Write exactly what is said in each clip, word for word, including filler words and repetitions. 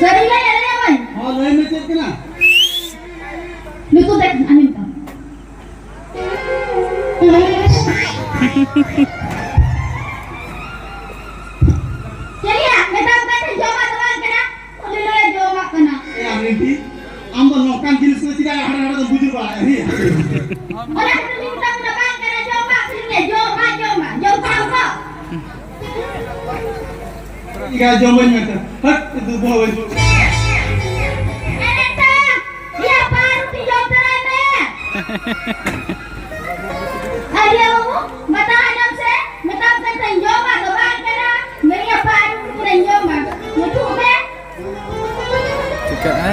ᱥᱟᱹᱨᱤ ᱜᱮ ᱞᱟᱹᱭ ᱟᱢᱟᱹᱧ᱾ ᱦᱚᱸ, ᱞᱟᱹᱭ ᱢᱮ, ᱪᱮᱫ ᱠᱟᱱᱟ? ᱱᱩᱠᱩ ᱫᱮᱠᱷ, ᱟᱸᱡᱚᱢ ᱠᱟᱢ᱾ ᱪᱮᱫ ᱭᱟ? ᱢᱮᱛᱟᱢ ᱠᱟᱱ ᱛᱟᱦᱮᱸ ᱡᱚᱢᱟᱜ ᱫᱚ ᱵᱟᱝ ᱠᱟᱱᱟ, ᱩᱱᱤ ᱞᱟᱹᱭ ᱡᱚᱢᱟᱜ ᱠᱟᱱᱟ᱾ ᱮ, ᱟᱢ ᱵᱤᱴᱤ, ᱟᱢ ᱫᱚ ᱱᱚᱝᱠᱟᱱ ᱡᱤᱱᱤᱥ ᱠᱚ ᱪᱮᱫᱟᱜ ᱦᱟᱱᱟ ᱱᱟᱣᱟ ᱫᱚᱢ ᱵᱩᱡᱷᱟᱹᱣ ᱵᱟᱲᱟᱭᱟ? ᱦᱮᱸ᱾ ᱚᱱᱟ ᱠᱷᱟᱹᱛᱤᱨ ᱤᱧ ᱢᱮᱛᱟᱢ ᱠᱟᱱᱟ ᱵᱟᱝ ᱠᱟᱱᱟ, ᱡᱚᱢᱟᱜ ᱠᱟᱱᱟ, ᱡᱚᱢᱟᱜ, ᱡᱚᱢᱟᱜ, ᱡᱚᱢ ᱠᱷᱟᱱ ᱠᱚ᱾ ᱤᱧ ᱡᱚᱢ ᱵᱟᱹᱧ ᱢᱮᱱᱛᱮ᱾ ᱦᱟᱹᱴ, ᱫᱩ ᱵᱚᱦᱚ ᱵᱟᱹᱧ ᱡᱚᱢ᱾ ᱮᱱᱮᱛᱟ, ᱭᱟ ᱯᱟᱣᱨᱩᱴᱤ ᱡᱚᱢ ᱛᱚᱨᱟᱭ ᱢᱮ᱾ ᱟᱨ ᱭᱟ ᱵᱟᱹᱵᱩ, ᱢᱮᱛᱟ ᱟᱸᱡᱚᱢ ᱥᱮ, ᱢᱮᱛᱟᱢ ᱠᱟᱱ ᱛᱟᱦᱮᱸᱧ ᱡᱚᱢᱟ ᱫᱚ ᱵᱟᱝ ᱠᱟᱱᱟ᱾ ᱢᱮᱱᱮᱭᱟ ᱯᱟᱣᱨᱩᱴᱤ ᱠᱚᱨᱮᱧ ᱡᱚᱢᱟ᱾ ᱢᱩᱪᱩᱜ ᱢᱮ᱾ ᱪᱤᱠᱟᱹᱜᱼᱟ?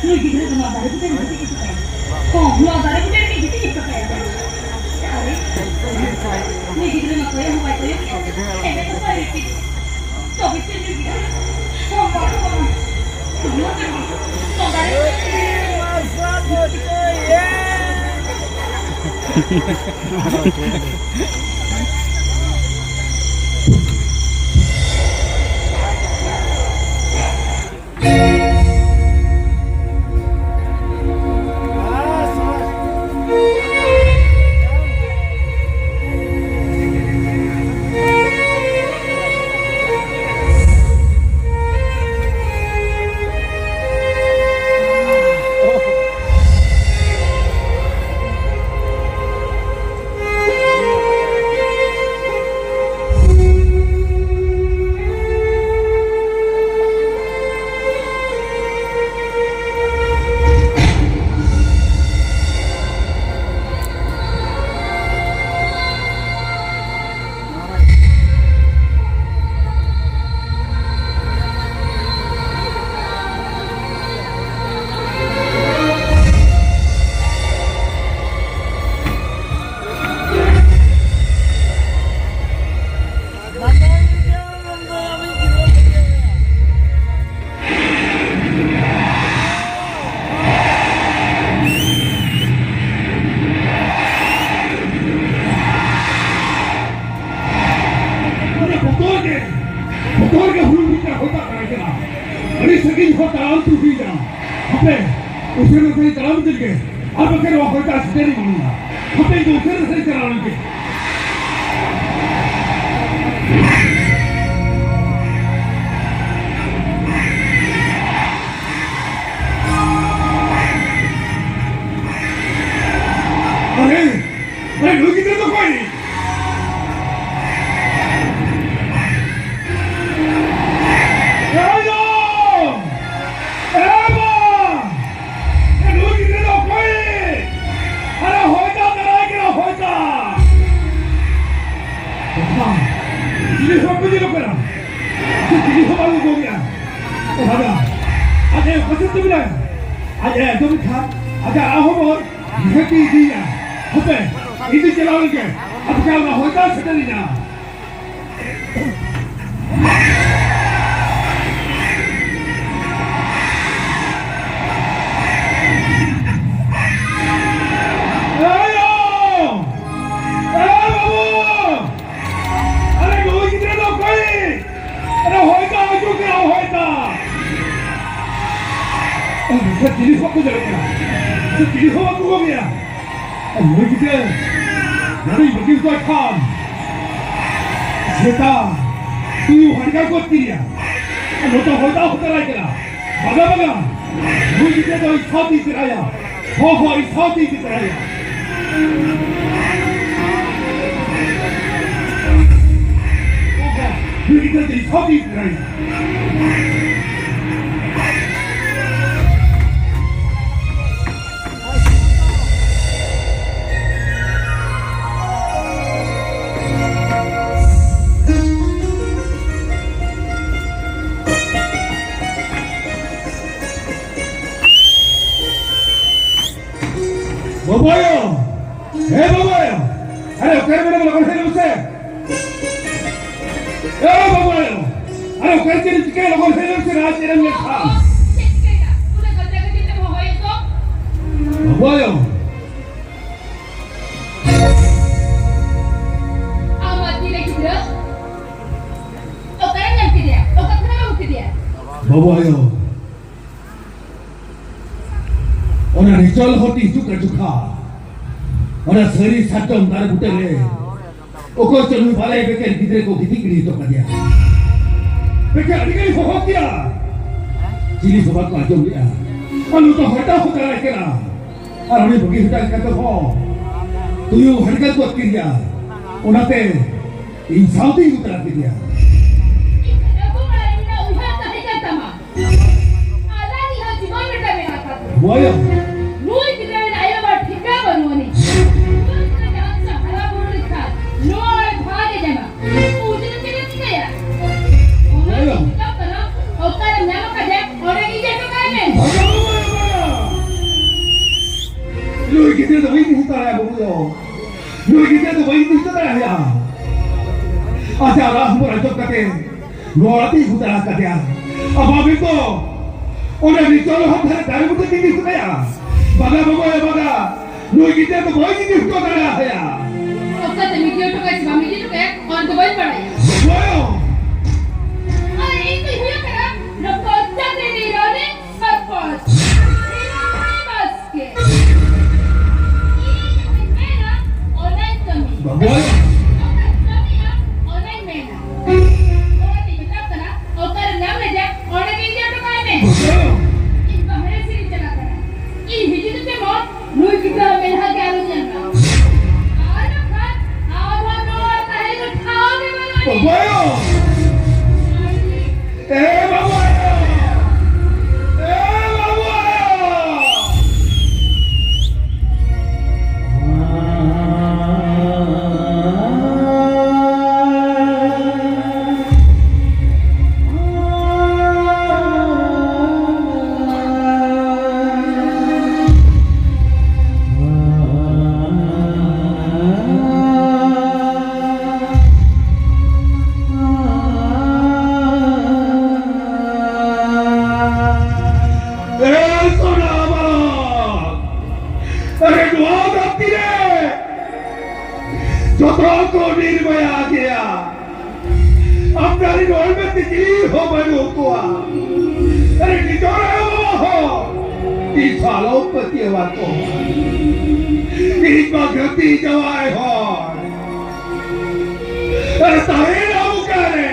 ᱱᱩᱭ ᱜᱤᱫᱽᱨᱟᱹ ᱫᱚ ᱱᱚᱣᱟ ᱫᱟᱨᱮ ᱵᱩᱴᱟᱹ ᱨᱮ ᱜᱤᱛᱤᱡ ᱦᱚᱪᱚ ᱠᱟᱭᱟ᱾ ᱦᱚᱸ, ᱱᱚᱣᱟ ᱫᱟᱨᱮ ᱵᱩᱴᱟᱹ ᱨᱮᱜᱮ ᱜᱤᱛᱤᱡ ᱦᱚᱪᱚ ᱠᱟᱭᱟ᱾ ᱟᱨᱮ, ᱱᱩᱭ ᱜᱤᱫᱽᱨᱟᱹ ᱢᱟ ᱠᱚᱭᱚᱜ ᱦᱚᱸ ᱵᱟᱭ ᱠᱚᱭᱚᱜ ᱮᱫ᱾ ᱮᱱᱮᱡ ᱦᱚᱸ ᱵᱟᱭ ᱨᱤᱯᱤᱫ᱾ ᱛᱚᱵᱮ ᱪᱮᱫ ᱱᱩᱭ ᱜᱤᱫᱽᱨᱟᱹ? ᱦᱚᱸ, ᱵᱟᱵᱟ, ᱵᱟᱵᱟ᱾ ᱱᱚᱣᱟ ᱫᱟᱨᱮ ᱵᱩᱴᱟᱹ ᱨᱮ᱾ ᱵᱚᱛᱚᱨ ᱜᱮ, ᱵᱚᱛᱚᱨ ᱜᱮ ᱦᱩᱲᱩ ᱵᱤᱨ ᱨᱮ ᱦᱚᱭ ᱫᱟᱜ ᱫᱟᱨᱟᱭ ᱠᱟᱱᱟ᱾ ᱟᱹᱰᱤ ᱥᱟᱺᱜᱤᱧ ᱦᱚᱸ ᱛᱟᱲᱟᱢ ᱛᱮ ᱦᱩᱭ ᱮᱱᱟ᱾ ᱦᱟᱯᱮ, ᱩᱥᱟᱹᱨᱟ ᱩᱥᱟᱹᱨᱟ ᱛᱟᱲᱟᱢ ᱤᱫᱤ ᱞᱮᱜᱮ, ᱟᱨ ᱵᱟᱠᱷᱟᱱ ᱱᱚᱣᱟ ᱦᱚᱭ ᱫᱟᱜ ᱥᱮᱴᱮᱨ ᱤᱫᱤ ᱢᱮᱭᱟ᱾ ᱦᱟᱯᱮ, ᱤᱧ ᱫᱚ ᱩᱥᱟᱹᱨᱟ ᱩᱥᱟᱹᱨᱟ ᱪᱟᱞᱟᱣ ᱞᱮᱱ ᱜᱮ᱾ ᱟᱨᱮ, ᱟᱨᱮ, ᱱᱩᱭ ᱜᱤᱫᱽᱨᱟᱹ ᱫᱚ ᱚᱠᱚᱭ? ᱮ ᱭᱳ! ᱮ ᱵᱟ! ᱮ, ᱱᱩᱭ ᱜᱤᱫᱽᱨᱟᱹ ᱫᱚ ᱚᱠᱚᱭ? ᱟᱨᱮ, ᱦᱚᱭ ᱫᱟᱜ ᱫᱟᱨᱟᱭ ᱠᱟᱱᱟ, ᱦᱚᱭ ᱫᱟᱜ! ᱵᱟᱵᱟ, ᱪᱤᱞᱤ ᱦᱚᱸ ᱵᱟᱠᱚ ᱧᱮᱞᱚᱜ ᱠᱟᱱᱟ᱾ ᱪᱤᱞᱤ ᱦᱚᱸ ᱵᱟᱝ ᱩᱰᱩᱠᱚᱜ ᱠᱟᱱᱟ᱾ ᱚ ᱫᱟᱫᱟ, ᱟᱡ ᱟᱭᱳ ᱚᱠᱟ ᱥᱮᱫ ᱛᱮ ᱢᱮᱱᱟᱭᱟ? ᱟᱡ ᱟᱭᱳ ᱟᱸᱡᱚᱢ ᱞᱮᱠᱷᱟᱱ, ᱟᱡᱟᱜ ᱨᱟᱜ ᱦᱚᱸ ᱵᱚᱱ ᱱᱤᱦᱟᱹᱛ ᱤᱫᱤᱭᱟ᱾ ᱦᱟᱯᱮ, ᱤᱧ ᱫᱚ ᱪᱟᱞᱟᱣ ᱞᱮᱱ ᱜᱮ᱾ ᱟᱯᱮ ᱚᱱᱟ ᱦᱚᱭ ᱫᱟᱜ ᱥᱮᱴᱮᱨ ᱮᱱᱟ᱾ ᱮᱭᱳ! ᱮ ᱵᱟᱹᱵᱩ! ᱟᱨᱮ ᱜᱟᱹᱭ ᱜᱤᱫᱽᱨᱟᱹ ᱫᱚ ᱚᱠᱚᱭ? ᱟᱨᱮ ᱦᱚᱭ ᱫᱟᱜ ᱦᱤᱡᱩᱜ ᱠᱟᱱᱟ, ᱦᱚᱭ ᱫᱟᱜ! ᱟᱨ ᱱᱚᱛᱮ ᱪᱤᱞᱤ ᱦᱚᱸ ᱵᱟᱠᱚ ᱧᱮᱞᱚᱜ ᱠᱟᱱᱟ᱾ ᱥᱮ ᱪᱤᱞᱤ ᱦᱚᱸ ᱵᱟᱠᱚ ᱜᱚᱜ ᱮᱭᱟ᱾ ᱟᱨ ᱱᱩᱭ ᱜᱤᱫᱽᱨᱟᱹ, ᱱᱚᱰᱮᱧ ᱵᱟᱹᱜᱤ ᱦᱚᱴᱚ ᱠᱟᱭ ᱠᱷᱟᱱ, ᱥᱮᱛᱟ, ᱛᱩᱭᱩ ᱦᱟᱰᱜᱟᱨ ᱠᱚ ᱟᱹᱛᱠᱤᱨᱮᱭᱟ᱾ ᱟᱨ ᱱᱚᱛᱮ ᱦᱚᱭ ᱫᱟᱜ ᱦᱚᱸ ᱫᱟᱨᱟᱭ ᱠᱟᱱᱟ᱾ ᱵᱟᱜᱟ, ᱵᱟᱜᱟ᱾ ᱱᱩᱭ ᱜᱤᱫᱽᱨᱟᱹ ᱫᱚ ᱤᱧ ᱥᱟᱶᱛᱮ ᱤᱫᱤ ᱛᱚᱨᱟᱭᱟ᱾ ᱦᱚᱸ, ᱦᱚᱸ, ᱤᱧ ᱥᱟᱶᱛᱮ ᱤᱫᱤ ᱛᱚᱨᱟᱭᱟ᱾ ᱦᱚᱸ, ᱦᱚᱸ, ᱱᱩᱭ ᱜᱤᱫᱽᱨᱟᱹ ᱫᱚ ᱤᱧ ᱥᱟᱶᱛᱮ ᱤᱫᱤ ᱛᱚᱨᱟᱭᱟ᱾ ᱵᱟᱵᱟ ᱟᱭᱳ! ᱦᱮ ᱵᱟᱵᱟ ᱟᱭᱳ! ᱟᱨᱮ ᱚᱠᱟᱨᱮ ᱢᱮᱱᱟᱢᱟ? ᱞᱚᱜᱚᱱ ᱦᱮᱡ ᱞᱮᱢ ᱥᱮ᱾ ᱮ ᱵᱟᱵᱟ ᱟᱭᱳ! ᱟᱨᱮ ᱚᱠᱟᱨᱮ ᱪᱮᱫ ᱮᱢ ᱪᱤᱠᱟᱹᱭᱟ? ᱞᱚᱜᱚᱱ ᱦᱮᱡ ᱞᱮᱢ ᱥᱮ, ᱨᱟᱡᱽ ᱪᱮᱫ ᱮᱢ ᱧᱮᱞ ᱠᱷᱟᱱ᱾ ᱪᱮᱫ ᱪᱤᱠᱟᱹᱭᱮᱱᱟ? ᱩᱱᱟᱹᱜ ᱜᱟᱡᱟᱜ ᱜᱟᱡᱟᱜ ᱛᱮᱢ ᱦᱚᱦᱚᱭᱮᱫ ᱫᱚ? ᱵᱟᱵᱟ ᱟᱭᱳ! ᱟᱢ ᱟᱨ ᱛᱤᱨᱮ ᱜᱤᱫᱽᱨᱟᱹ? ᱵᱟᱹᱵᱩ ᱟᱭᱳ, ᱚᱱᱟ ᱱᱤᱪᱚᱞ ᱦᱚᱸ ᱛᱤ ᱦᱤᱡᱩᱜ ᱠᱟᱱ ᱡᱚᱠᱷᱟ, ᱚᱱᱟ ᱥᱟᱹᱨᱤ ᱥᱟᱨᱡᱚᱢ ᱫᱟᱨᱮ ᱵᱩᱴᱟᱹ ᱨᱮ ᱚᱠᱚᱭ ᱪᱚ ᱱᱩᱭ ᱵᱟᱨᱭᱟ ᱵᱮᱠᱮᱨ ᱜᱤᱫᱽᱨᱟᱹ ᱠᱚ ᱜᱤᱛᱤᱡ ᱜᱤᱰᱤ ᱦᱚᱴᱚ ᱠᱟᱫᱮᱭᱟ᱾ ᱵᱮᱠᱮᱨ ᱟᱹᱰᱤ ᱜᱟᱱ ᱦᱚᱦᱚ ᱠᱮᱫᱟ, ᱪᱤᱞᱤ ᱦᱚᱸ ᱵᱟᱠᱚ ᱟᱸᱡᱚᱢ ᱞᱮᱫᱼᱟ᱾ ᱟᱨ ᱱᱩᱭ ᱫᱚ ᱦᱚᱴᱟᱛ ᱦᱚᱸ ᱪᱟᱞᱟᱜ ᱠᱟᱱᱟ᱾ ᱟᱨ ᱩᱱᱤ ᱵᱟᱹᱜᱤ ᱦᱚᱴᱚ ᱠᱟᱛᱮ ᱦᱚᱸ ᱛᱩᱭᱩ ᱦᱟᱰᱜᱟᱨ ᱠᱚ ᱟᱹᱛᱠᱤᱨ ᱮᱭᱟ᱾ ᱚᱱᱟᱛᱮ ᱤᱧ ᱥᱟᱶᱛᱮ ᱤᱧ ᱩᱛᱟᱹᱨ ᱠᱮᱫᱮᱭᱟ᱾ ᱤᱧ ᱟᱹᱜᱩ ᱵᱟᱲᱟ ᱨᱮᱱᱟᱜ ᱩᱭᱦᱟᱹᱨ ᱛᱟᱦᱮᱸ ᱠᱟᱱ ᱛᱟᱢᱟ᱾ ᱟᱞᱟᱝ ᱱᱤᱦᱟᱹ ᱡᱤᱵᱚᱱ ᱵᱮᱴᱟ ᱢᱮᱱᱟᱜ ᱛᱟᱯᱮ᱾ ᱵᱚᱭᱚ᱾ ᱱᱩᱭ ᱜᱤᱫᱽᱨᱟᱹ ᱨᱮᱱ ᱟᱭᱳ ᱵᱟᱵᱟ ᱴᱷᱤᱠᱟᱹ ᱵᱟᱹᱱᱩᱜ ᱟᱹᱱᱤᱡ᱾ ᱱᱩᱭ ᱜᱤᱫᱽᱨᱟᱹ ᱡᱟᱦᱟᱸ ᱛᱤᱥ ᱦᱟᱨᱟ ᱵᱩᱨᱩ ᱞᱮᱠᱷᱟᱱ ᱱᱚᱣᱟ ᱟᱭ ᱵᱷᱟᱜᱮ ᱡᱟᱢᱟ᱾ ᱩᱱᱤ ᱫᱚ ᱪᱮᱫ ᱮ ᱪᱤᱠᱟᱹᱭᱟ? ᱚᱱᱟ ᱵᱚᱭᱚ᱾ ᱪᱤᱠᱟᱹᱜ ᱠᱟᱱᱟ, ᱚᱠᱟᱨᱮᱢ ᱧᱟᱢ ᱟᱠᱟᱫᱮᱭᱟ, ᱚᱸᱰᱮ ᱜᱮ ᱤᱫᱤ ᱦᱚᱴᱚ ᱠᱟᱭ ᱢᱮ᱾ ᱵᱟᱵᱟ, ᱵᱟᱵᱟ, ᱵᱟᱵᱟ᱾ ᱱᱩᱭ ᱜᱤᱫᱽᱨᱟᱹ ᱫᱚ ᱵᱟᱹᱧ ᱤᱫᱤ ᱦᱟᱛᱟᱲᱟᱭᱟ ᱵᱟᱹᱵᱩ ᱫᱚ᱾ ᱱᱩᱭ ᱜᱤᱫᱽᱨᱟᱹ ᱫᱚ ᱵᱟᱹᱧ ᱤᱫᱤ ᱦᱟᱛᱟᱲᱟᱭᱟ᱾ ᱟᱪᱪᱷᱟ, ᱨᱟᱡᱽ ᱦᱚᱲ ᱟᱸᱡᱚᱢ ᱠᱟᱛᱮ ᱱᱚᱣᱟ ᱛᱮᱧ ᱦᱩᱫᱟ ᱟᱠᱟᱫᱮᱭᱟ᱾ ᱟᱵᱟ ᱢᱮᱱᱫᱚ ᱚᱱᱟ ᱱᱤᱪᱚᱞ ᱦᱚᱸ ᱫᱷᱟᱨᱮ ᱫᱟᱨᱮ ᱵᱩᱴᱟᱹ ᱛᱤᱸᱜᱤ ᱠᱟᱱᱟᱭᱟ᱾ ᱵᱟᱜᱟ ᱵᱟᱵᱟᱭ ᱵᱟᱜᱟ, ᱱᱩᱭ ᱜᱤᱫᱽᱨᱟᱹ ᱫᱚ ᱵᱟᱹᱧ ᱤᱫᱤ ᱦᱚᱴᱚ ᱫᱟᱲᱮᱭᱟᱭᱟ᱾ ᱚᱠᱟᱛᱮᱢ ᱤᱫᱤ ᱦᱚᱴᱚ ᱠᱟᱭᱟ ᱥᱮ ᱵᱟᱢ ᱤᱫᱤ ᱦᱚᱴᱚ ᱠᱟᱭᱟ, ᱚᱱᱟ ᱫᱚ ᱵᱟᱹᱧ ᱵᱟᱲᱟᱭᱟ᱾ ᱵᱟᱭ᱾ ᱟᱨ ᱤᱧ ᱫᱚᱧ ᱦᱩᱭᱩᱜ ᱠᱟᱱᱟ ᱱᱚᱠᱚᱞ ᱪᱟᱹᱠᱨᱤ ᱨᱤᱱᱤᱡ ᱨᱟᱱᱤ ᱥᱚᱨᱯᱚᱧᱪ᱾ ᱤᱧ ᱦᱚᱸ ᱵᱟᱥ ᱜᱮ᱾ ᱤᱧ ᱚᱠᱟᱧ ᱢᱮᱱᱟ, ᱚᱱᱟᱧ ᱠᱟᱹᱢᱤᱭᱟ᱾ ᱵᱟᱵᱟ᱾ ᱚᱠᱟᱧ ᱠᱟᱹᱢᱤᱭᱟ, ᱚᱱᱟᱧ ᱢᱮᱱᱟ᱾ ᱚᱱᱟᱛᱮᱧ ᱢᱮᱛᱟᱢ ᱠᱟᱱᱟ, ᱚᱠᱟᱨᱮᱢ ᱧᱟᱢ ᱞᱮᱫᱮᱭᱟ, ᱚᱸᱰᱮ ᱜᱮ ᱤᱫᱤ ᱦᱚᱴᱚ ᱠᱟᱭ ᱢᱮ᱾ ᱵᱟᱵᱟ᱾ ᱤᱧ ᱵᱟᱦᱨᱮ ᱥᱮᱫ ᱤᱧ ᱪᱟᱞᱟᱜ ᱠᱟᱱᱟ᱾ ᱤᱧ ᱦᱤᱡᱩᱜ ᱛᱮ ᱡᱮᱢᱚᱱ ᱱᱩᱭ ᱜᱤᱫᱽᱨᱟᱹ ᱢᱮᱫᱦᱟ ᱜᱮ ᱟᱞᱚᱧ ᱧᱮᱞ ᱢᱟ᱾ ᱟᱨ ᱵᱟᱠᱷᱟᱱ ᱟᱢ ᱦᱚᱸ ᱱᱚᱣᱟ ᱛᱟᱦᱮᱸ ᱨᱮᱱᱟᱜ ᱴᱷᱟᱶ ᱜᱮ ᱵᱟᱹᱱᱩᱜ ᱟᱹᱱᱤᱡ᱾ ᱵᱟᱵᱟ ᱭᱳ! ᱮ ᱵᱟᱵᱟ ᱭᱳ! ᱮ ᱵᱟᱵᱟ ᱭᱳ! ᱟᱢ ᱫᱟᱨᱮ ᱨᱚᱦᱚᱭ ᱢᱮᱱᱛᱮ ᱪᱤᱞᱤ ᱦᱚᱸ ᱵᱟᱹᱱᱩᱜ ᱠᱚᱣᱟ᱾ ᱟᱨᱮ ᱱᱤᱛᱚᱜ ᱨᱮ ᱟᱢ ᱦᱚᱸ ᱤᱧ ᱥᱟᱞᱚᱢ ᱯᱟᱹᱛᱭᱟᱹᱣ ᱟᱠᱚ᱾ ᱤᱧ ᱢᱟ ᱜᱟᱛᱮ ᱡᱟᱶᱟᱭ ᱦᱚᱲ᱾ ᱟᱨ ᱛᱟᱦᱮᱱᱟᱢ ᱚᱠᱟᱨᱮ?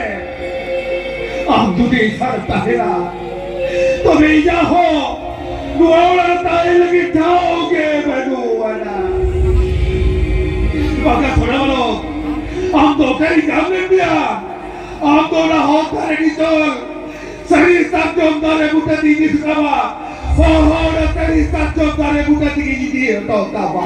ᱟᱢ ᱡᱩᱫᱤ ᱤᱧ ᱥᱟᱶ ᱛᱟᱦᱮᱱᱟ, ᱛᱚᱵᱮ ᱤᱧᱟᱹᱜ ᱦᱚᱸ ᱱᱚᱣᱟ ᱚᱲᱟᱜ ᱨᱮ ᱛᱟᱦᱮᱸ ᱞᱟᱹᱜᱤᱫ ᱴᱷᱟᱶ ᱜᱮ ᱵᱟᱹᱱᱩᱜ ᱟᱱᱟ᱾ ᱵᱟᱠᱟ ᱥᱚᱱᱟ ᱵᱟᱞᱚᱠ, ᱟᱢ ᱫᱚ ᱚᱠᱟᱨᱮ ᱧᱟᱢ ᱞᱮᱫ ᱢᱮᱭᱟ? ᱟᱢ ᱫᱚ ᱚᱱᱟ ᱦᱚᱨ ᱫᱷᱟᱨᱮ ᱱᱤᱛᱚᱜ ᱥᱟᱹᱨᱤ ᱥᱟᱨᱡᱚᱢ ᱫᱟᱨᱮ ᱵᱩᱴᱟᱹ ᱛᱮᱜᱮ ᱤᱫᱤ ᱦᱚᱴᱚ ᱠᱟᱢᱟ᱾ ᱦᱚᱨ ᱦᱚᱨ ᱥᱟᱹᱨᱤ ᱥᱟᱨᱡᱚᱢ ᱫᱟᱨᱮ ᱵᱩᱴᱟᱹ ᱛᱮᱜᱮ ᱤᱫᱤ ᱦᱚᱴᱚ ᱠᱟᱢᱟ᱾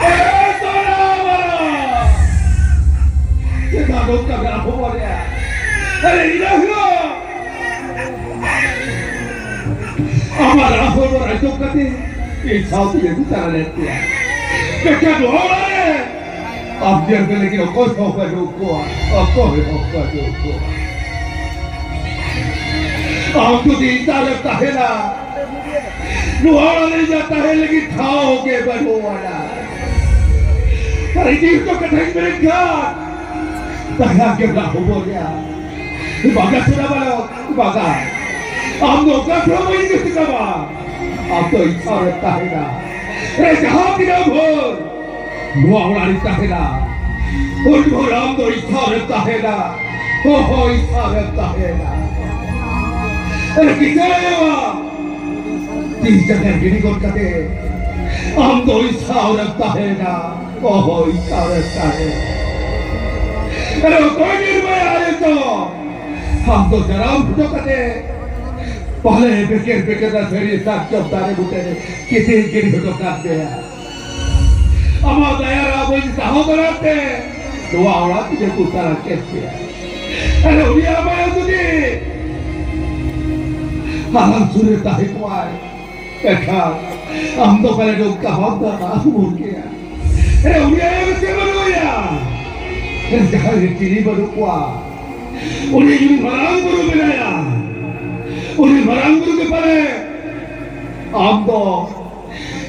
ᱮ ᱥᱚᱱᱟ ᱵᱟᱞᱟ! ᱪᱮᱫᱟᱜ ᱱᱚᱝᱠᱟ ᱵᱮᱲᱟ ᱦᱚᱵᱚᱨᱮᱜᱼᱟ? ᱟᱨᱮ ᱤᱱᱟᱹ ᱦᱤᱞᱳᱜ ᱟᱢᱟᱜ ᱨᱟᱥ ᱦᱚᱲᱢᱚ ᱨᱟᱡᱽ ᱠᱟᱛᱮ ᱤᱧ ᱥᱟᱶᱛᱮ ᱟᱹᱜᱩ ᱛᱟᱨᱟ ᱞᱮᱫ ᱯᱮᱭᱟ᱾ ᱢᱮᱱᱠᱷᱟᱱ ᱱᱚᱣᱟ ᱚᱲᱟᱜ ᱨᱮ ᱟᱢ ᱧᱮᱞ ᱢᱮ ᱞᱟᱹᱜᱤᱫ ᱚᱠᱚᱭ ᱦᱚᱸ ᱵᱟᱹᱱᱩᱜ ᱠᱚᱣᱟ, ᱚᱠᱚᱭ ᱦᱚᱸ ᱵᱟᱹᱱᱩᱜ ᱠᱚᱣᱟ᱾ ᱟᱢ ᱡᱩᱫᱤ ᱤᱧ ᱥᱟᱶ ᱨᱮᱢ ᱛᱟᱦᱮᱱᱟ, ᱱᱚᱣᱟ ᱚᱲᱟᱜ ᱨᱮ ᱤᱧᱟᱹᱜ ᱛᱟᱦᱮᱱ ᱞᱟᱹᱜᱤᱫ ᱴᱷᱟᱶ ᱜᱮ ᱵᱟᱹᱱᱩᱜ ᱟᱱᱟ᱾ ᱟᱨ ᱤᱧ ᱡᱚᱛᱚ ᱠᱟᱛᱷᱟᱧ ᱢᱮᱱ ᱠᱷᱟᱱ, ᱛᱟᱭᱟ ᱜᱮ ᱵᱟᱝ ᱦᱚᱵᱚᱨᱮᱜᱼᱟ᱾ ᱵᱟᱜᱟ ᱥᱚᱱᱟ ᱵᱟᱞᱚᱠ, ᱵᱟᱜᱟ᱾ ᱟᱢ ᱫᱚ ᱚᱠᱟ ᱥᱚᱢᱚᱭ ᱤᱧ ᱫᱩᱥᱤ ᱠᱟᱢᱟ? ᱟᱢ ᱫᱚ ᱤᱧ ᱥᱟᱶ ᱨᱮᱢ ᱛᱟᱦᱮᱱᱟ᱾ ᱨᱮ ᱡᱟᱦᱟᱸ ᱛᱤᱱᱟᱹᱜ ᱵᱷᱳᱨ ᱱᱚᱣᱟ ᱚᱲᱟᱜ ᱨᱮᱧ ᱛᱟᱦᱮᱱᱟ, ᱩᱱ ᱵᱷᱳᱨ ᱟᱢ ᱫᱚ ᱤᱧ ᱥᱟᱶ ᱨᱮᱢ ᱛᱟᱦᱮᱱᱟ᱾ ᱦᱚᱸ, ᱦᱚᱸ, ᱤᱧ ᱥᱟᱶ ᱨᱮᱢ ᱛᱟᱦᱮᱱᱟ᱾ ᱨᱮ ᱠᱤᱥᱟᱹᱬ ᱟᱭᱳ, ᱛᱤ ᱡᱟᱸᱜᱟ ᱜᱤᱰᱤ ᱜᱚᱫ ᱠᱟᱛᱮ ᱟᱢ ᱫᱚ ᱤᱧ ᱥᱟᱶ ᱨᱮᱢ ᱛᱟᱦᱮᱱᱟ᱾ ᱚᱦᱚ, ᱤᱧ ᱥᱟᱶ ᱨᱮᱢ ᱛᱟᱦᱮᱱᱟ᱾ ᱟᱨ ᱚᱠᱚᱭ ᱱᱤᱨᱢᱟᱭᱟ ᱟᱭᱳ ᱪᱚ? ᱟᱢ ᱫᱚ ᱡᱟᱱᱟᱢ ᱦᱚᱪᱚ ᱠᱟᱛᱮ ᱯᱟᱞᱮ ᱵᱮᱠᱮᱨ ᱵᱮᱠᱮᱨ ᱨᱮ ᱥᱟᱹᱨᱤ ᱥᱟᱨᱡᱚᱢ ᱫᱟᱨᱮ ᱵᱩᱴᱟᱹ ᱨᱮ ᱠᱤᱛᱤᱧ ᱜᱤᱰᱤ ᱦᱚᱴᱚ ᱠᱟᱜ ᱢᱮᱭᱟ᱾ ᱟᱢᱟᱜ ᱫᱟᱭᱟ ᱨᱮ ᱟᱵᱚᱧ ᱥᱟᱦᱟᱣ ᱫᱟᱲᱮᱭᱟᱜ ᱛᱮ ᱱᱚᱣᱟ ᱚᱲᱟᱜ ᱛᱮᱜᱮ ᱠᱚ ᱛᱟᱲᱟ ᱠᱮᱫ ᱯᱮᱭᱟ᱾ ᱟᱨ ᱩᱱᱤ ᱟᱢᱟᱜ ᱡᱩᱫᱤ ᱦᱟᱲᱟᱢ ᱥᱩᱨ ᱨᱮ ᱛᱟᱦᱮᱸ ᱠᱚᱜᱼᱟᱭ, ᱮᱱᱠᱷᱟᱱ ᱟᱢ ᱫᱚ ᱯᱟᱞᱮ ᱱᱚᱝᱠᱟ ᱵᱟᱢ ᱫᱟᱬᱟ ᱦᱚᱵᱚᱨ ᱠᱮᱭᱟ᱾ ᱮ, ᱩᱱᱤ ᱟᱭᱳ ᱜᱮ ᱪᱮᱫ ᱵᱟᱹᱱᱩᱜ ᱮᱭᱟ? ᱮ, ᱡᱟᱦᱟᱸᱭ ᱨᱮ ᱪᱤᱞᱤ ᱵᱟᱹᱱᱩᱜ ᱠᱚᱣᱟ, ᱩᱱᱤ ᱡᱩᱫᱤ ᱢᱟᱨᱟᱝ ᱵᱩᱨᱩ ᱢᱮᱱᱟᱭᱟ, ᱩᱱᱤ ᱢᱟᱨᱟᱝ ᱵᱩᱨᱩ ᱜᱮ ᱯᱟᱞᱮ ᱟᱢ ᱫᱚ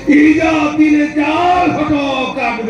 ᱤᱧᱟᱜ ᱛᱤᱨᱮ ᱪᱟᱞ ᱦᱚᱴᱚ ᱠᱟᱜ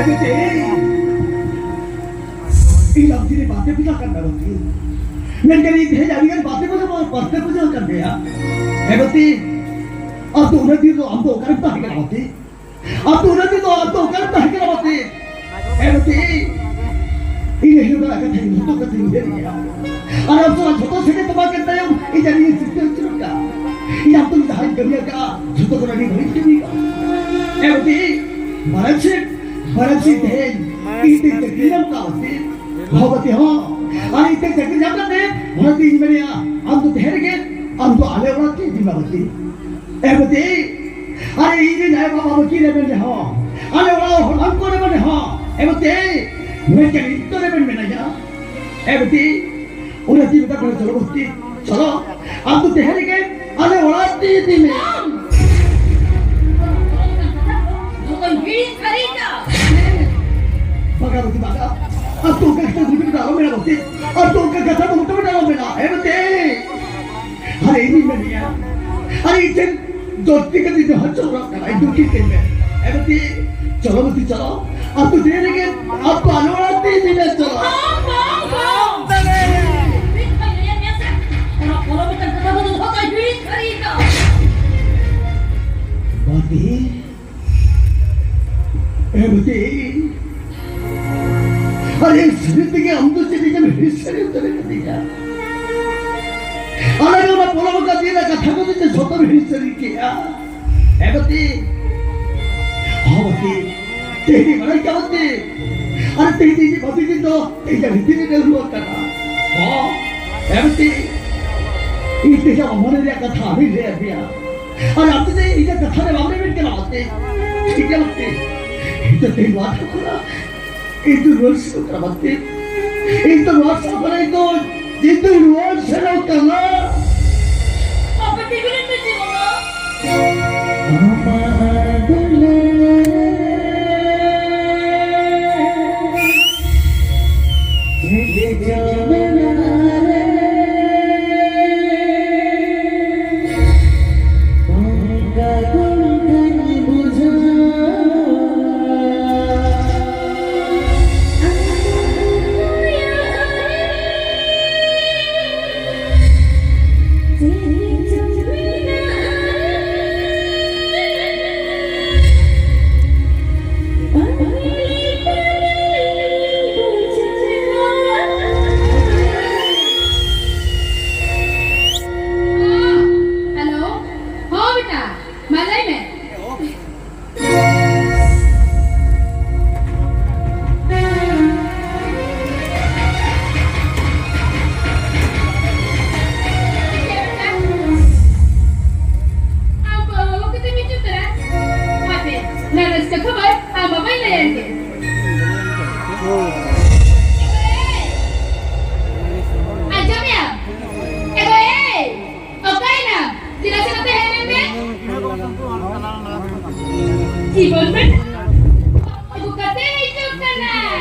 ᱟᱯᱮ ᱛᱮ ᱤᱧ ᱞᱟᱹᱜᱤᱫ ᱵᱟᱯᱮ ᱯᱩᱡᱟᱹ ᱠᱟᱱ ᱫᱟ ᱵᱟᱝ? ᱢᱮᱱᱠᱷᱟᱱ ᱤᱧ ᱛᱮᱦᱮᱧ ᱟᱹᱰᱤ ᱜᱟᱱ ᱵᱟᱯᱮ ᱯᱩᱡᱟᱹ, ᱵᱟᱯᱮ ᱯᱩᱡᱟᱹ ᱠᱟᱱ ᱜᱮᱭᱟ᱾ ᱮ ᱵᱟᱹᱛᱤ, ᱟᱢ ᱫᱚ ᱩᱱᱟᱹᱜ ᱫᱤᱱ ᱫᱚ, ᱟᱢ ᱫᱚ ᱚᱠᱟᱨᱮᱢ ᱛᱟᱦᱮᱸ ᱠᱟᱱᱟ ᱵᱟᱹᱛᱤ? ᱟᱢ ᱫᱚ ᱩᱱᱟᱹᱜ ᱫᱤᱱ ᱫᱚ, ᱟᱢ ᱫᱚ ᱚᱠᱟᱨᱮᱢ ᱛᱟᱦᱮᱸ ᱠᱟᱱᱟ ᱵᱟᱹᱛᱤ? ᱮ ᱵᱟᱹᱛᱤ, ᱤᱧ ᱟᱭᱳ ᱵᱟᱵᱟ ᱠᱟᱛᱷᱟ ᱤᱧ ᱡᱷᱚᱛᱚ ᱠᱟᱛᱷᱟᱧ ᱩᱭᱦᱟᱹᱨ ᱜᱮᱭᱟ᱾ ᱟᱨ ᱟᱢ ᱥᱟᱞᱟᱜ ᱡᱷᱚᱛᱚ ᱥᱟᱹᱜᱟᱹᱭ ᱛᱚᱯᱟ ᱠᱮᱫ ᱛᱟᱭᱚᱢ, ᱤᱧ ᱟᱹᱰᱤ ᱤᱧ ᱥᱤᱥᱴᱟᱹ ᱟᱹᱪᱩᱨ ᱟᱠᱟᱫ᱾ ᱤᱧ ᱟᱢ ᱛᱮᱢ ᱡᱟᱦᱟᱸᱧ ᱠᱟᱹᱢᱤ ᱟᱠᱟᱫᱼᱟ, ᱡᱷᱚᱛᱚ ᱠᱷᱚᱱ ᱟᱹᱰᱤ ᱵᱟᱹᱲᱤᱡ ᱠᱟᱹᱢᱤ ᱟᱠᱟᱫᱼᱟ᱾ ᱮ ᱵᱟᱹᱛᱤ, ᱵᱟᱨᱮᱢ ᱥᱤᱴ, ᱵᱟᱨᱮᱢ ᱥᱤᱴ ᱛᱮᱦᱮᱧ ᱤᱧ ᱛᱮᱧ ᱪᱟᱹᱠᱨᱤ ᱧᱟᱢ ᱠᱟᱜᱼᱟ ᱵᱟᱹᱛᱤ᱾ ᱦᱚᱸ ᱵᱟᱹᱛᱤ, ᱦᱚᱸ᱾ ᱟᱨ ᱤᱧ ᱛᱮᱧ ᱪᱟᱹᱠᱨᱤ ᱧᱟᱢ ᱠᱟᱛᱮ, ᱚᱱᱟᱛᱮ ᱤᱧ ᱢᱮᱱᱮᱫᱼᱟ, ᱟᱢ ᱫᱚ ᱛᱟᱦᱮᱸ ᱨᱮᱜᱮ, ᱟᱢ ᱫᱚ ᱟᱞᱮ ᱚᱲᱟᱜ ᱛᱮ ᱤᱫᱤ ᱢᱮ ᱵᱟᱹᱛᱤ᱾ ᱮ ᱵᱟᱹᱛᱤ, ᱟᱨ ᱤᱧ ᱨᱮᱱ ᱟᱭᱳ ᱵᱟᱵᱟ ᱵᱟᱹᱠᱤ ᱨᱮᱵᱮᱱ ᱨᱮᱦᱚᱸ, ᱟᱞᱮ ᱚᱲᱟᱜ ᱦᱚᱲ ᱦᱟᱱᱠᱚ ᱨᱮᱵᱮᱱ ᱨᱮᱦᱚᱸ, ᱮ ᱵᱟᱹᱛᱤ, ᱢᱮᱱᱠᱷᱟᱱ ᱤᱧ ᱫᱚ ᱨᱮᱵᱮᱱ ᱢᱮᱱᱟᱧᱟ᱾ ᱮ ᱵᱟᱹᱛᱤ, ᱚᱱᱟ ᱛᱤ ᱢᱮᱛᱟ ᱠᱚ ᱪᱚᱞᱚ ᱵᱟᱹᱛᱤ, ᱪᱚᱞᱚ, ᱟᱢ ᱫᱚ ᱛᱟᱦᱮᱸ ᱨᱮᱜᱮ ᱟᱞᱮ ᱚᱲᱟᱜ ᱛᱮ ᱤᱫᱤ ᱢᱮ᱾ ᱡᱷᱚᱛᱚᱧ ᱦᱤᱲᱤᱧ ᱥᱟᱹᱨᱤ ᱠᱟᱜᱼᱟ᱾ ᱵᱟᱜᱟ ᱵᱟᱹᱛᱤ ᱵᱟᱜᱟ, ᱟᱢ ᱫᱚ ᱚᱱᱠᱟ ᱠᱟᱛᱷᱟ ᱫᱚ ᱟᱞᱚᱢ ᱢᱮᱱᱟ ᱵᱟᱹᱛᱤ, ᱟᱢ ᱫᱚ ᱚᱱᱠᱟ ᱠᱟᱛᱷᱟ ᱫᱚ ᱢᱚᱴᱮ ᱢᱚᱴᱮ ᱟᱞᱚᱢ ᱢᱮᱱᱟ, ᱮ ᱵᱟᱹᱛᱤ᱾ ᱟᱨ ᱤᱧᱤᱧ ᱢᱮᱱᱮᱜᱼᱟ, ᱟᱨ ᱤᱧ ᱴᱷᱮᱱ ᱫᱚᱥᱴᱤ ᱠᱟᱛᱮ ᱡᱟᱦᱟᱸ ᱪᱚᱞᱚᱜ ᱠᱟᱱᱟ, ᱤᱧ ᱫᱩᱠᱷᱤ ᱠᱟᱹᱧ ᱢᱮ᱾ ᱮ ᱵᱟᱹᱛᱤ, ᱪᱚᱞᱚ ᱵᱟᱹᱛᱤ, ᱪᱚᱞᱚ᱾ ᱟᱹᱛᱩ ᱫᱤᱱ ᱨᱮᱜᱮ ᱟᱯᱟ ᱱᱚᱲᱟ ᱛᱮ ᱤᱫᱤ ᱢᱮ, ᱪᱚᱞᱚ᱾ ᱵᱟᱝ, ᱵᱟᱝ, ᱵᱟᱝ᱾ ᱢᱤᱫ ᱠᱟᱛᱷᱟᱧ ᱞᱟᱹᱭᱟᱫ ᱢᱮᱭᱟ ᱥᱮ, ᱚᱱᱟ ᱯᱚᱨᱚᱵᱽ ᱞᱮᱠᱟᱱ ᱠᱟᱛᱷᱟ ᱫᱚ ᱫᱚᱦᱚ ᱠᱟᱜ ᱦᱩᱭ ᱥᱟᱹᱨᱤ ᱠᱟᱜᱼᱟ᱾ ᱵᱟᱹᱛᱤ, ᱮ ᱵᱟᱹᱛᱤ, ᱟᱨ ᱮ ᱥᱟᱹᱨᱤ ᱛᱮᱜᱮ ᱟᱢ ᱫᱚ ᱪᱮᱫ ᱤᱧᱮᱢ ᱦᱤᱲᱤᱧ ᱥᱟᱹᱨᱤ ᱩᱛᱟᱹᱨ ᱠᱟᱫᱤᱧᱟ? ᱟᱞᱮ ᱫᱚ ᱚᱱᱟ ᱯᱚᱞᱚᱵ ᱟᱠᱟᱫ ᱫᱤᱱ ᱨᱮ ᱠᱟᱛᱷᱟ ᱠᱚᱫᱚ ᱪᱮᱫ ᱡᱷᱚᱛᱚᱢ ᱦᱤᱲᱤᱧ ᱥᱟᱹᱨᱤ ᱠᱮᱜᱼᱟ? ᱮ ᱵᱟᱹᱛᱤ, ᱦᱚᱸ ᱵᱟᱹᱛᱤ, ᱛᱮᱦᱮᱧ ᱵᱟᱲᱟᱭ ᱠᱟᱱᱟ ᱵᱟᱹᱛᱤ, ᱟᱨ ᱛᱮᱦᱮᱧ ᱤᱧ ᱵᱟᱹᱛᱤ ᱫᱤᱱ ᱫᱚ ᱛᱮᱦᱮᱧ ᱵᱷᱤᱛᱤᱨ ᱨᱮ ᱨᱩᱣᱟᱹᱲ ᱠᱟᱱᱟ᱾ ᱦᱚᱸ, ᱮ ᱵᱟᱹᱛᱤ, ᱤᱧ ᱛᱮᱦᱮᱧ ᱟᱢ ᱢᱚᱱᱮ ᱨᱮᱭᱟᱜ ᱠᱟᱛᱷᱟ ᱟᱹᱣᱨᱤᱧ ᱞᱟᱹᱭ ᱟᱯᱮᱭᱟ᱾ ᱟᱨ ᱟᱯᱮ ᱫᱚ ᱤᱧᱟᱹᱜ ᱠᱟᱛᱷᱟ ᱨᱮ ᱵᱟᱢ ᱨᱮᱵᱮᱱ ᱠᱟᱱᱟ ᱵᱟᱹᱛᱤ᱾ ᱴᱷᱤᱠ ᱜᱮᱭᱟ ᱵᱟᱹᱛᱤ᱾ ᱤᱧ ᱫᱚ ᱛᱮᱦᱮᱧ ᱱᱚᱣᱟ ᱴᱷᱟᱹᱣᱠᱟᱹ ᱤᱧ ᱫᱚ ᱨᱩᱣᱟᱹᱲ ᱥᱮᱱᱚᱜ ᱠᱟᱱᱟ ᱵᱟᱹᱛᱤ᱾ ᱤᱧ ᱫᱚ ᱱᱚᱣᱟ ᱥᱟᱶ ᱠᱷᱚᱱ ᱤᱧ ᱫᱚ, ᱤᱧ ᱫᱚ ᱨᱩᱣᱟᱹᱲ ᱥᱮᱱᱚᱜ ᱠᱟᱱᱟ᱾ ᱟᱯᱮ ᱛᱤᱸᱜᱩ ᱞᱮᱱ ᱯᱮ ᱡᱤᱵᱚᱱ᱾ ᱟᱢᱟᱜ ᱫᱩᱞᱟᱹᱲ ᱡᱩᱫᱤ ᱡᱚᱢᱮᱱᱟ ᱨᱮ, ᱚᱱᱠᱟ ᱚᱱᱠᱟᱧ ᱵᱩᱡᱷᱟᱹᱣᱟ᱾ ᱡᱤᱵᱚᱱ ᱢᱮ᱾ ᱟᱹᱜᱩ ᱠᱟᱛᱮ ᱦᱤᱡᱩᱜ ᱠᱟᱱᱟᱭ᱾